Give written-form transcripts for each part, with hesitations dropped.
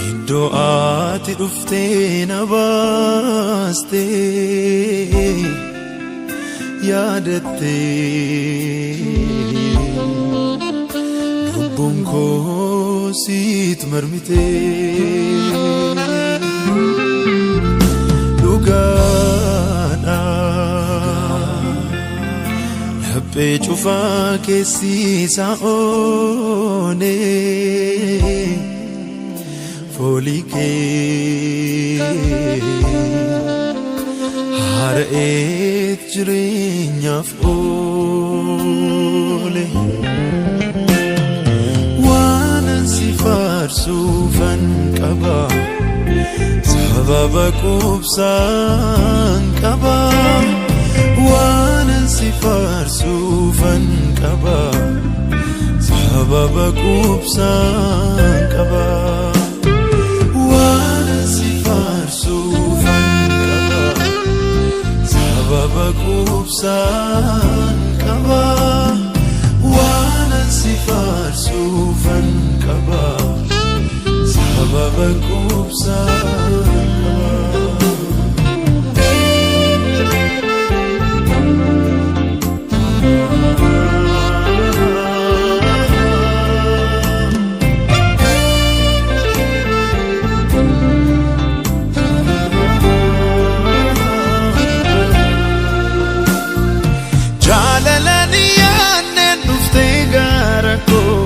Iddoo ati dhuftee na baastee yaadattee lubbuun koo siit marmitee dhugaadha laphee cufaa keessi isaa oonee. Foolii kee haara'eet jireenyaaf oole. Waanan si faarsuufan qaba, sababa quubsaan qaba. Waanan si faarsuufan qaba, sababa quubsaan qaba. Waanan si faarsuufan qaba, sababa quubsaan qaba. Waanan si faarsuufan qaba, sababa quubsaan qaba. Jaalalaan yaadneen dhuftee gara koo,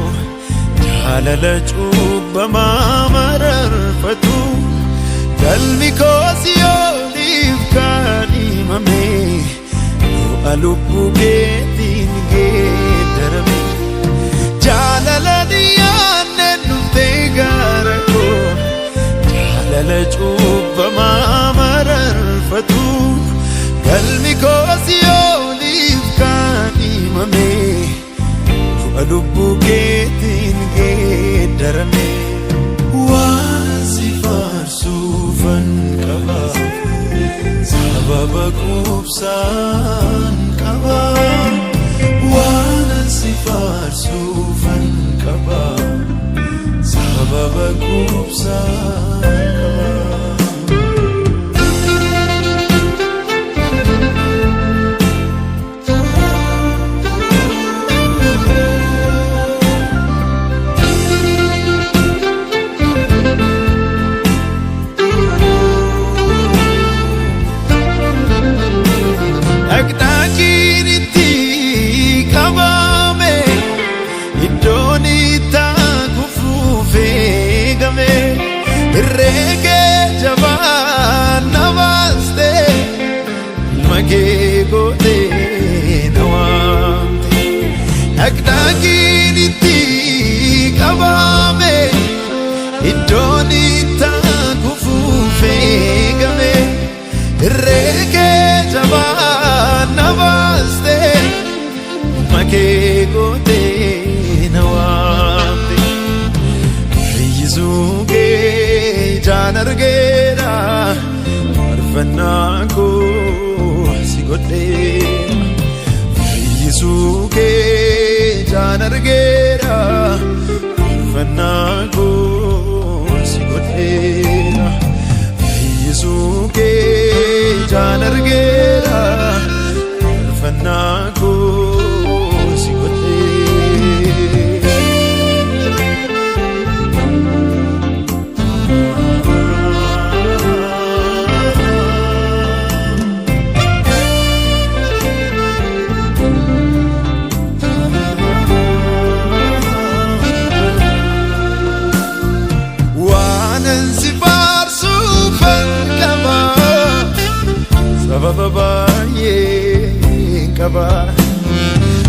jaalala cubbamaa mararfatu, galmi koos yooliif kan himame, du'a lubbuu keetiin geeddarame. Jaalalaan yaadneen dhuftee gara koo, jaalala cubbamaa mararfatu, galmi koos yooliif kan himame, du'a lubbuu keetiin geeddarame. Waan si faarsuufan qaba, sababa quubsaan qaba. Waan si faarsuufan qaba, sababa quubsaan qaba. Dhaqdhaaqiin itti qabame, iddoon itti kufuuf eegame, herreegee jabaan na baaste, ilma kee gootee na waamte. Dhaqdhaaqiin itti qabame, iddoon itti kufuuf eegame, herreegee jabaan na baaste, ilma kee gootee na waamte. Fayyisuu kee ijaan argeera, faarfannaa koo si godheera. Fayyisuu kee ijaan argeera, faarfannaa koo si godheera. Fayyisuu kee ijaan argeera, faarfannaa koo si godheera. Waanan si qaba.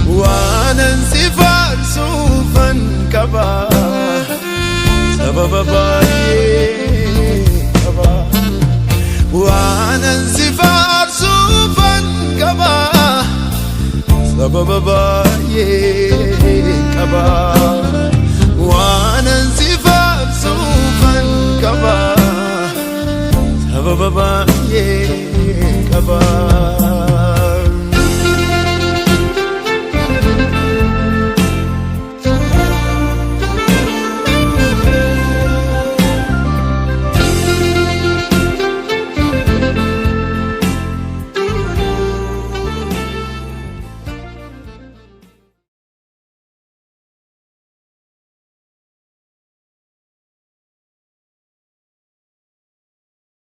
Waanan si faarsuufan qaba. Sababa baay'ee qaba. Waanan si faarsuufan qaba. Sababa baay'ee qaba. Waanan si faarsuufan qaba. Sababa baay'ee qaba.